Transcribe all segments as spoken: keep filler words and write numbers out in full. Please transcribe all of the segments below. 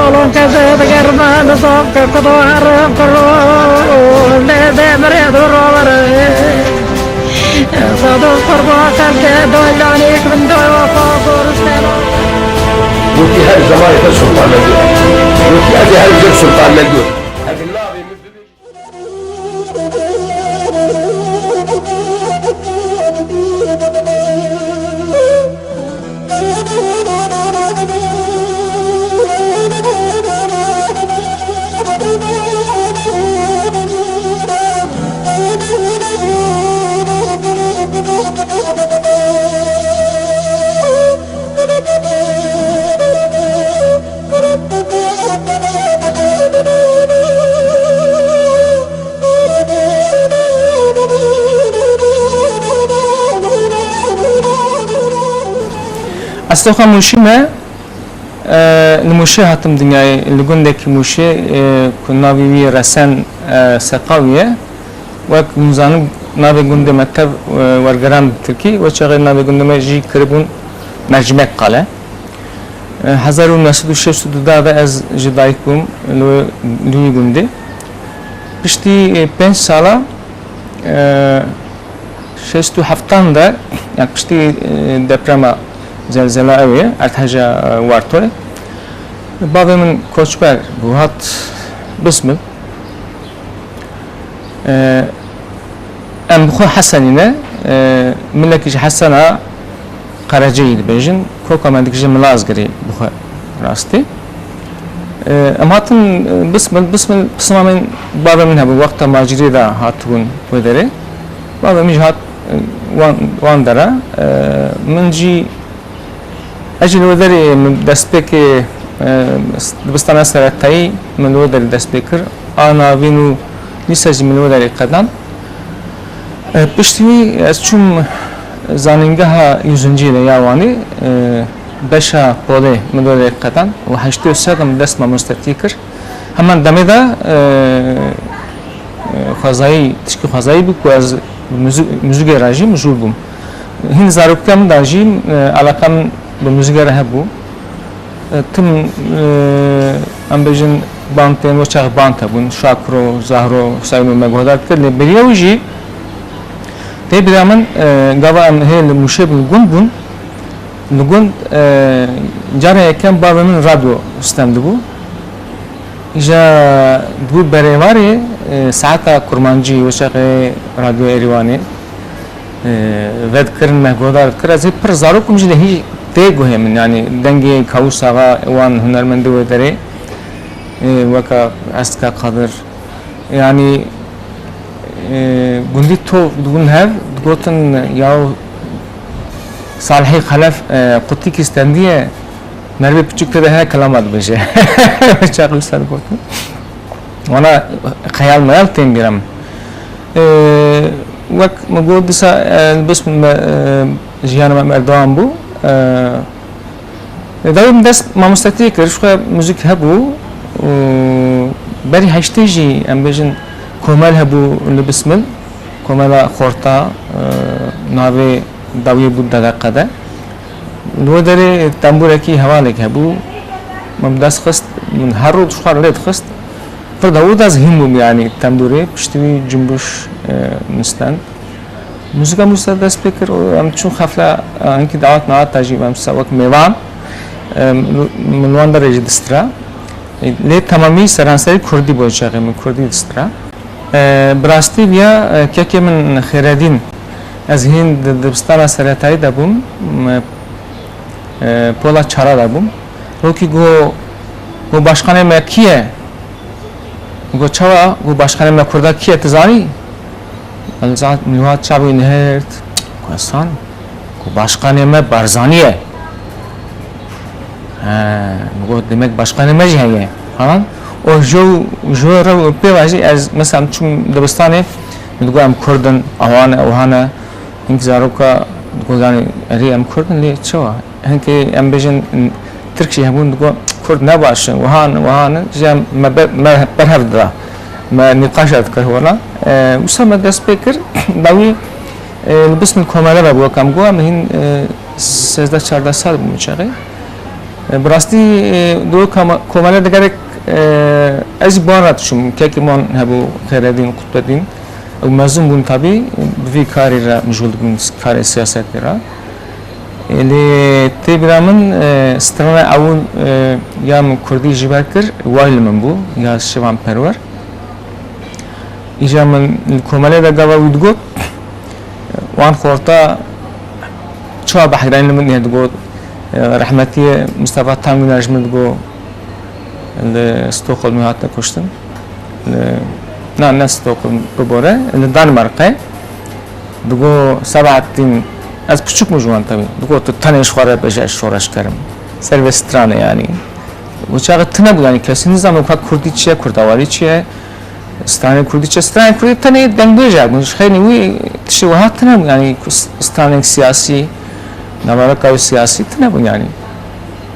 Salon keze digerme nizam ke kudo herim kuro lê dê mirê du rovere. Zado qurba xelke doylanik bin doyo xo goristena. Gotî her zemanê te sultan me got. Gotî ez ê her cem sultan me got. Ev navê min bibêjî. Eslê xwe Mûşî me, e, li Mûşê hatim dinyayê, li gundekî Mûşê, e, ku navê wî Resen, e, Seqawî ye. Wek hûn zanin, navê gundê me tev, e, wergeran bi tirkî, wê çaxê navê gundê me jî kiribûn Mercimek Qale. E, hezar û neh sed û şêst û du de ez ji dayik bûm li wê, li wî gundê. Piştî, e, pênc sala, e, şêst û heftan de, yani piştî, e, deprema zelzela ew ê, erdheja, e, Wartoyê, bavê min koçber bû, hat Bismil. E, em bi xwe Hesenî ne, e, milekî ji Hesena Qereceyî dibêjin, koka me dikije Milazgirî bi xwe rastî. E, em hatin, e, Bismil, Bismil pisma min bavê min hebû, wexta macirî de hatibûn wê derê. Bavê min jî hat, e, wan, wan dera. E, min jî Ez jî li wê derê min destpêkê, e, dibistana seretayî min li wê derê dest pê kir. A navîn û lîse jî min li wê derê qedand. E, piştî wî ez çûm zanîngeha Yûzinciyê de ya Wanê, e, beşa polê min li wê derê qedand û heştê û sê de min dest mamostetiyê kir. Heman demê de, e, e, xwezayî, tişkî xwezayî bû ku ez bi muzî-, muzîkê re jî mijûl bûm. Hin zaroktiya min de jî, e, eleqa min bi muzîkê re hebû. E, tim, e, em bêjin bantên, wê çax bant hebûn, Şakiro, Zahro, Huseyno me guhdar dikir, lê beriya wî jî tê bira min, e, gava em hê li Mûşê bin gund bûn, li gund, e, cara yekem bavê min radyo stem dibû. Îja dibû berêvarê, e, saeta kurmancî, wê çaxê Radyo Êrîwanê, e, vedikirin, me guhdar dikir. Ez hê pir zarok bûm jî lê hî tê guhê min, yanî dengê Kawus Axa wan hunermendê wê derê, e, weka Estika Qadir, yanî, e, gundî tov dibûn hev, digotin, ya Salihê Xelef, e, qutikî stendiye, merivê piçûk tê de heye kelama dibêje. Çax wisa digotin. Wana xeyal meyal tên bîra min. E, wek min got disa, e, li Bismil me, e, jiyana me berdewam bû. E, Dawî min dest mamostetiyê kir, ji xwe muzîk hebû û berî heştê jî, em bêjin, komel hebû li Bismil, komela xorta, e, navê dawiyê bû Dede Qede. Li wê derê tembûrekî hevalek hebû, min bi dest xist, min her roj ji xwe re lê dixist. Pir dawî de ez hîn bûm, yanî tembûrê, piştî wî cumbuş, e, min stend. Muzîka min wisa dest pê kir û em çûn xefla, e, hinkî dawet mewat da jî em wisa wek mêvan, e, min wan derê jî distira. E, lê temamî seranserî kurdî bû, çaxê min kurdî distira. E, bi rastî viya, e, kekê min Xêredîn, ez hîn di dibistana seretayî de bûm, e, e, pola çara de bûm. Rokî got, got, "Başkanê me kî ye?" Got, "Çawa?" Got, "Başkanê me kurda kî ye, tu zanî?" Ez zat, min hat çavê nihêrt. Got, "Ez zanim." Got, "Başkanê me Barzanî ye." He, min got, "Demek başkanê me jî heye." Falan. O jo, jo re pê ve jî ez, mesela, çûm dibistanê, min digot, "Em kurd in, awa ne, ewa ne." Hinkî zaroka digot, "Yanî, erê em kurd in, lê çawa?" Hinkî em bêjin, tirk jî hebûn, digot, "Kurd ne baş in, wiha ne, wiha ne." Ji em me ber-, me berhev dida. Me nîqaşa dikir wela. E, wisa me dest pê kir, dawî, e, li Bismil komele ve bû, wek em got, em hîn, e, sêzdeh çardeh sal bûm çaxê. E, bi rastî, e, di wê kama-, komele de gerek, e, ez jî bar re diçûm. Kekê wan hebû Xêredîn, Qutbedîn. Ew mezin bûn tabî, bi vî karî re mijûl dibûn, karê siyasetê re. E, lê tê bîra min, e, strana ewil, e, ya min kurdî ji ber kir, Way li min bû, ya Şivan Perwer. Îja min li komelê de gava wî digot, wan xorta çawa bi heyranî li min digot, rehmetiyê Mustafa Tangwîner ji min digot, li Stockholmê hate kuştin. Li, na, ne Stockholm, bibore, li Danmarkê. Digot, Sebahattin, ez piçûk bûm ji wan tevî. Digot, tu tenê ji xwe re bêje, ez şoreşker im. Ser vê stranê yanî. Û çaxê tune bû, yanî kesî nizam û ka kurdî çi ye, kurdawarî çi ye, stranê kurdî çi ye. Stranê kurdî tenê dengbêj e, ji xeynî wî tiştê wiha tune bû, yanî stranên siyasî, navereka wî siyasî tune bû yanî.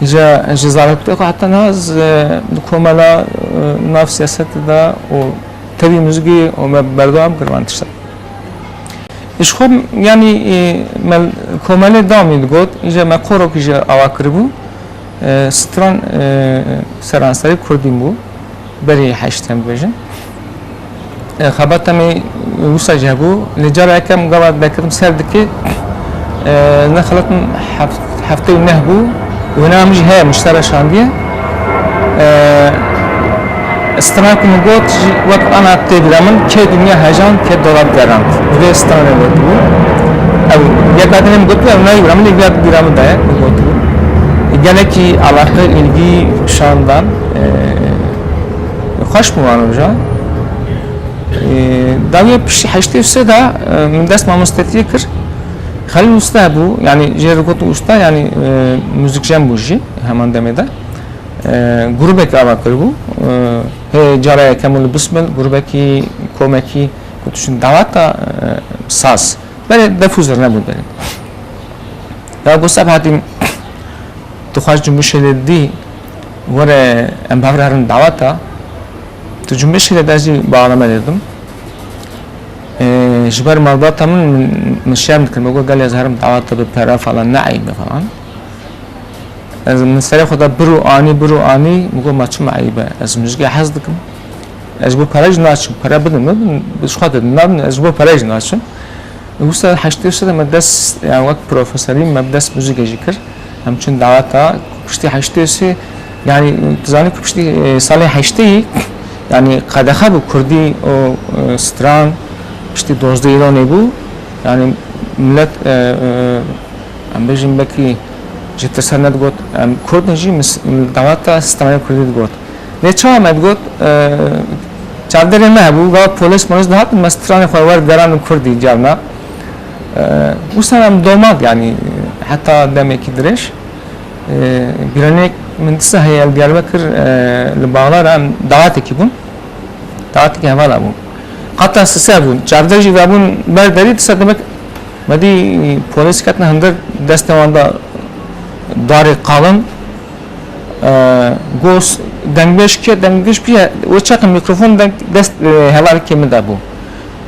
Îca ji zaroktiya xwe heta niha ez, e, di komela, e, nav siyasetê de û tevî muzikê û me berdewam kir van tişta. Ji xwe, yanî, e, me komelê dawamî digot, îca me korokî jî ava kiribû. E, stran, e, seranserî kurdîn bû. Berî heştê em dibêjin. E, xebata me wisa jî hebû. Lê cara yekem gava derketim ser dikê, e, nexelatim heft-, heftê û neh bû. Wêna min jî heye, min ji te re şandiye. E, Strana ku min got jî wek ana tê bîra min, kê dinya hejan, kê dolab gerand. Bi vê stranê gotibû. Ew yeka din min gotibû, ew nayê bîra min, lê vêya bîra min de ye, min gotibû. Gelekî alaqa, ilgi şandan, e, xweş bû wan roja. E, dawiya piştî heştê û sê de, e, min dest mamostetiyê kir. Xelîl Usta bû, yanî jê re gotin usta, yanî, e, muzîkjen bû jî heman demê de. E, grûbek ava kiribû. E, hê cara yekem û li Bismil grûbekî komekî ku diçûn daweta, e, saz. Belê def û zirne bû derê. Ya got Sebhatîn, tu xweş cumbişê lê dî, were em bi hev re herin daweta. Tu cumbişê lê de ez jî bi aleme lê didim. E, ji ber malbata min, min, min şerm dikim. Me got gelê ez herim daweta bi pere falan, ne eyb e falan. Ez min serê xwe de bir û anî, bir û anî, min got, ma çima eyb e? Ez muzîkê hez dikim. Ez ji bo pere jî naçim. Pere bidin min, ji xwe didin, nadin, ez ji bo pere jî naçim. Wisa heştê sê de me dest, yani wek profesorî me dest muzîkê jî kir. Em çûn daweta, piştî heştê sê, yani tu zanî ku piştî, e, salê heştê, yani qedexe bû kurdî û, e, stran, piştî dozdeh îlonê bû. Yani millet, e, e, em bêjin belkî ji tirsa nedigot, em Kurd in jî mis-, daweta stranê Kurdî digot. Lê çawa me digot, e, çavdêrê me hebû, gava polis molis dihatin, me stranê xwe wer gerandin Kurdî carna. E, wisa em domand, yanî heta demekî dirêj. E, bîraneyek min dîsa heye li Diyarbekir, e, li Bağlar em dawetekî bûn. Daweteke hevala bû. Qata sise bûn. Çavdêr jî vebûn ber derî, disa demek me dî polîs ketin hundir destê wan da darê qalin. E, gos dengbêj kê, dengbêj piye. O çaxê mikrofon deng dest, e, hevalekê min de bû.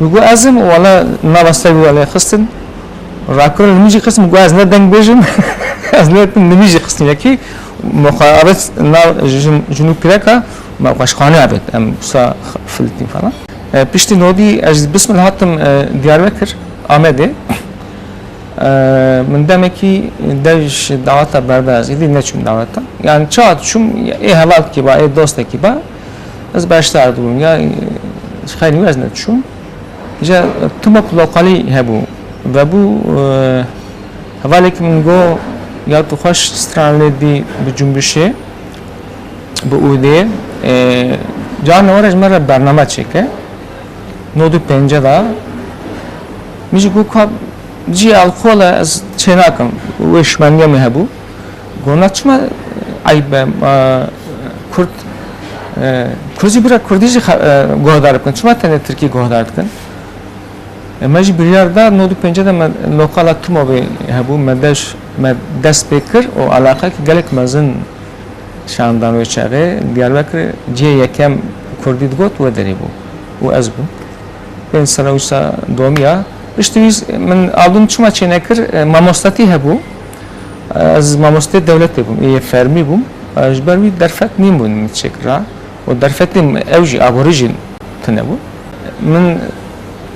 Min got ez im, wala nava ser wî wala xistin. Rakir li min jî xistin, min got ez ne dengbêj im, ez ne, li min jî xistin yekî. Muxabet nav jin, jinû pîreka, me xweşxane abêt, em wisa filitîn falan. E, piştî nodî ez ji Bismil hatim, e, Diyarbekir, Amedê. E, min demekî dev ji daweta berda ez, îdî neçûm daweta. Yani çawa diçûm, ê hevalkî ba, ê dostekî ba, ez beşdar dibûm. Ya, e, ji xeynî wî ez nediçûm. Îca timok lokalî hebû. Vebû, e, hevalekî min got, ya tu xweş stran lê dî bi cumbişê, bi ûdê, e, carna were ji me re bername çêke. Nod û pênce da. Min jî got ka cî alkol e, ez çênakim. Wê şimendiya min hebû. Got na çima eyb e, ma Kurd, e, Kurd jî bira Kurdî jî xe-, e, guhdar bikin. Çima tenê Tirkî guhdar dikin? E, me jî biryar da, nod û pêncê de me lokala Tumovê hebû, me deş-, me dest pê kir û alaqek gelek mezin şandan wê çaxê. Diyarbekir cihê yekem Kurdî digot wê derê bû û ez bûm. Pênc sala wisa domiya. Piştî wî min albûm çima çênekir, e, mamostetî hebû. Ez mamosteyê dewletê bûm, ê fermî bûm. Ji ber wî derfet nîn bûn min çêkira. Û derfetê min ew jî aborî jî tune bû. Min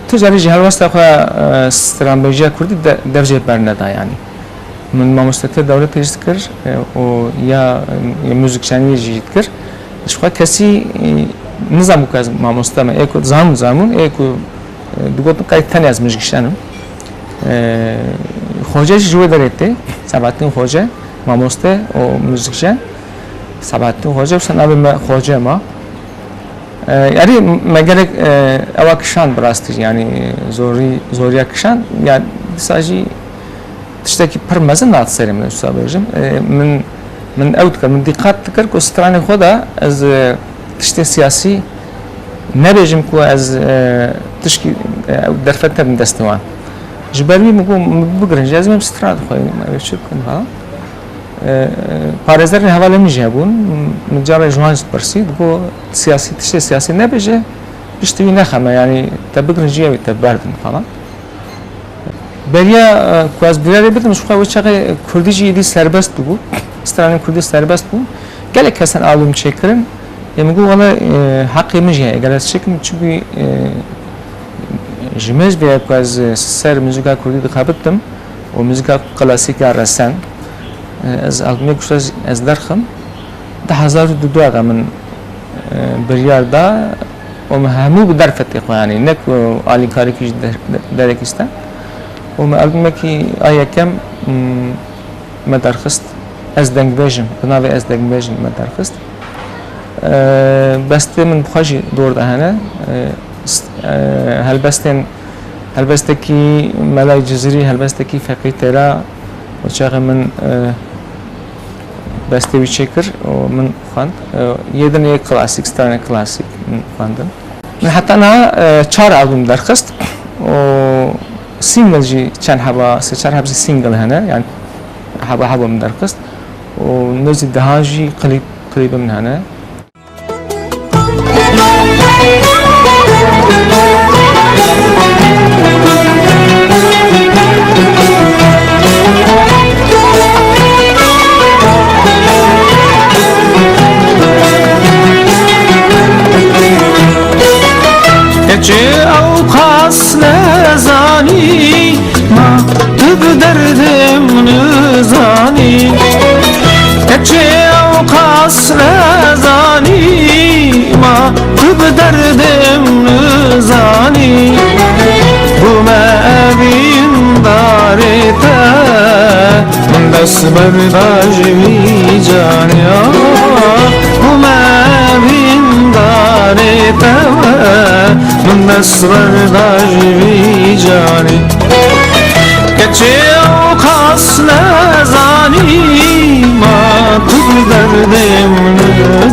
tu carî ji helwesta xwe, e, stranbêjiya kurdî de, dev jê berneda yanî. Min mamostetê dewletê jî dikir, e, û ya, e, muzîkjeniyê jî dikir. Ji xwe kesî, e, nizam ku ez mamoste me. Ê ku zamun zamun, ê ku, e, digotin qey tenê ez muzîkjen im. E, Xoce jî ji wê derê tê. Sebahattin Xoce, mamoste û muzîkjen. Sebahattin Xoce, wisa navê me Xoce ma. E, erê me gelek, e, ewa kişand bi rastî, yanî zorî, zoriya kişand, ya dîsa jî tiştekî pir mezin hat serê min, wisa bêjim. E, min, min ew dikir, min dîqat dikir ku stranê xwe de ez, e, tiştê siyasî nebêjim ku ez, e, tişkî, e, ew derfet nebim destê wan. Ji ber wî min got, min bigirin jî, ez ê bim stran xwe, em ê çi bikin falan. E, parêzerên hevalên min jî hebûn. Min carê ji wan jî dipirsî, digot, siyasî, tiştê siyasî nebêje, piştî wî nexe me, yanî te bigirin jî ew ê te berdin falan. Beriya, e, ku ez biryarê bidim, ji xwe wê çaxê kurdî jî êdî serbest bûbû. Stranên kurdî serbest bûn. Gelek kesan albûm çêkirin. Ê min got, wele, e, heqê min jî heye, eger ez çêkim, çi bû, e, ji mêj vê ye ku ez ser muzîka kurdî dixebitim û muzîka klasîk ya resen, e, ez albûmê kuşta ez derxim. Di hezar û du de min, e, biryar da û min hemû bi derfetê xwe, yanî ne ku alîkarîkî ji der-, derekî ste. Û min albûmekî a yekem, mm, me derxist. Ez dengbêj im, bi navê Ez dengbêj im me derxist. E, bestê min bi xwe jî dor de hene. E, st-, e, helbestên, helbestekî Melay Cizirî, helbestekî Feqî Têra, û çaxê min, e, bestê wî çêkir û min xwend. E, yê din yê klasîk, stranê klasîk min xwendin. Min heta niha, e, çar albûm derxist û single jî çend heba, sê çar heb jî single hene, yanî heba heba min derxist û nêzî dehan jî klîp, klîbê min hene. Keçê ew qas nezanî, ma tu bi derdê min zanî. Keçê ew qas nezanî, ma tu bi derdê min zanî. Bûme evîndarê te, min dest berda ji vî canê. Bûme evîndarê te, min dest berda ji vî canê. Keçê ew qas nezanî, ma tu bi derdê min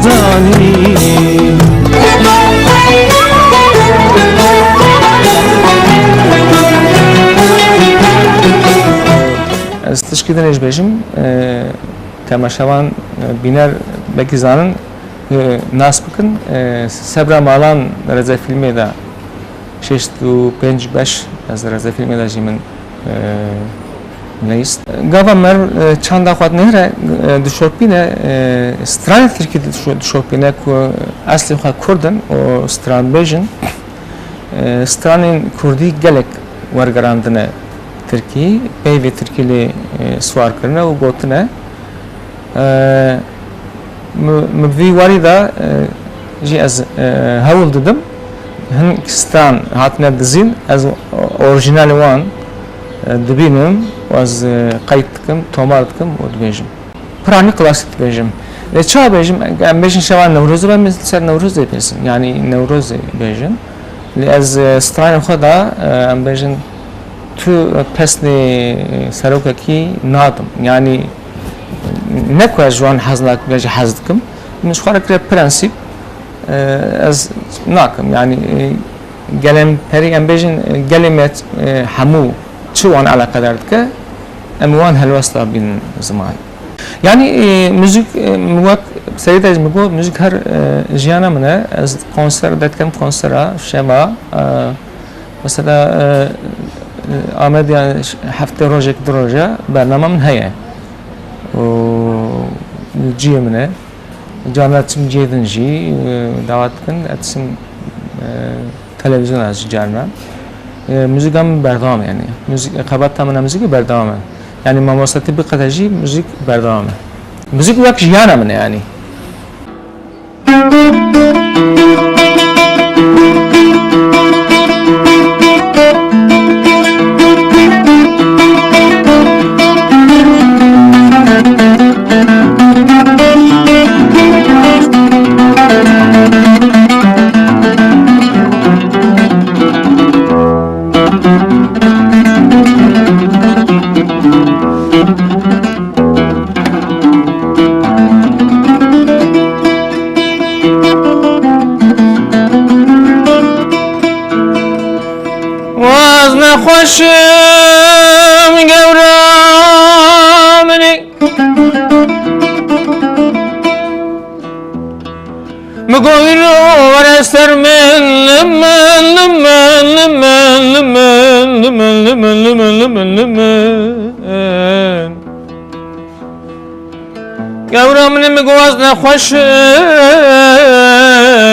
zanî. Ez tişkî din jî bêjim, e, temaşevan, e, bîner belkî zanin, e, nas bikin. E, Sebra Malan rêzefîlmê de şêst û pênc beş ez rêzefîlmê de jî min, e, nivîst. Gava meriv, e, çanda xwe dinihêre, e, dişopîne, e, stranê tirkî dişo-, dişopîne ku eslê xwe kurd in û stranbêj in. E, stranên kurdî gelek wergerandine tirkî, peyvê tirkî lê, e, siwar kirine û gotine. E, mi, mi vî warî de, e, jî ez, e, hewl didim. Hin stran hatine dizîn, ez orîjinalê wan, e, dibînim û ez, e, qeyd dikim, tomar dikim û dibêjim. Piranî klasîk dibêjim. Lê çawa bêjim? Em bêjin şeva Newrozê be, em ser Newrozê bêjin. Yanî Newrozê bêjin. Lê ez, e, stranên xwe de, e, em bêjin, tu pesnê serokekî nadim. Yanî ne ku ez ji wan hez nakim, ya jî hez dikim. Min ji xwe re kire prensîp, e, ez nakim. Yanî, e, gelemperî, em bêjin, e, gelê me, e, hemû çi wan eleqedar dike, em wan helwesta bînin ziman. Yanî, e, muzîk, e, min wek serî de ji min got, muzîk her, e, jiyana min e. Ez konser, derdikevim konsera, şeva, e, mesela, e, e, Amedê, yanî, heftê rojek, du roja bernama min heye. Cihê min e. Carna çim cihê din jî, e, dawet dikin, ez çim, e, televîzyona jî carna. E, muzîka min berdewam e, yanî. Muzîk, xebata min a muzîkî berdewam e. Yanî mamostetî biqede jî muzîk berdewam e. Muzîk wek jiyana min e, yanî. Waz nexweşim gewra minî. Mi got îro were ser min, li min, li min, li min, li min, li min, li min, li min, li min, li min. Gewra min, mi got ez nexweş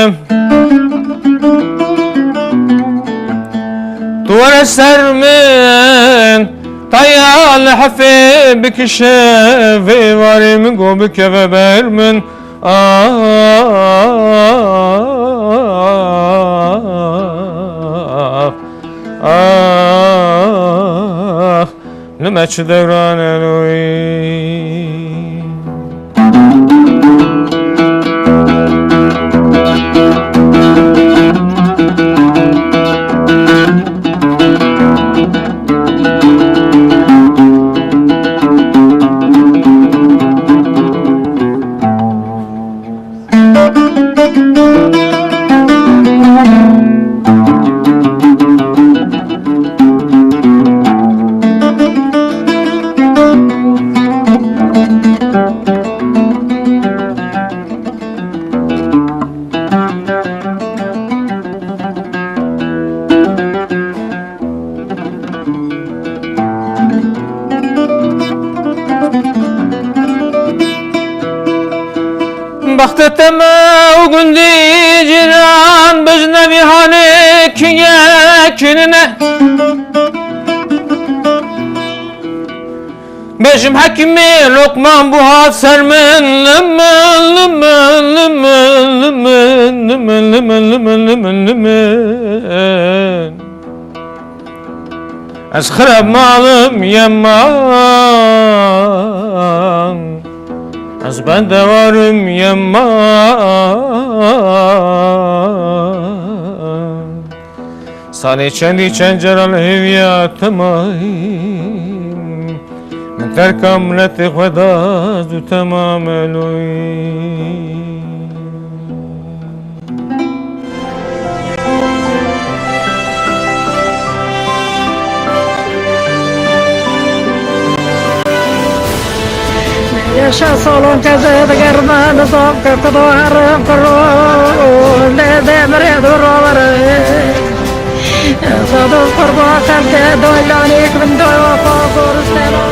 im. Tu were ser min, taya li hefê bikişe, vê varê min got bikeve ber min. Ah, ah, li me çi dewran e loyî. Bexte te me û gundî cîran, bijne vî hanê kî ye kî nîne. Bejim hekîmê Lokman bû hat ser min, li min, li min, li min, li min, li min, li min, li min, li min, li min. Ez xirab malim yeman, ez bendewarim yeman. Salê çendî çend cara li hêviya te mayîm. Min terka miletê xwe da zû temam e loyî. Yaşa salon keze digerme nizam ke kudo herim kuro. Lê demirê du rovere. Sadık kurba xelke doylanik bin doyo ko goristelo.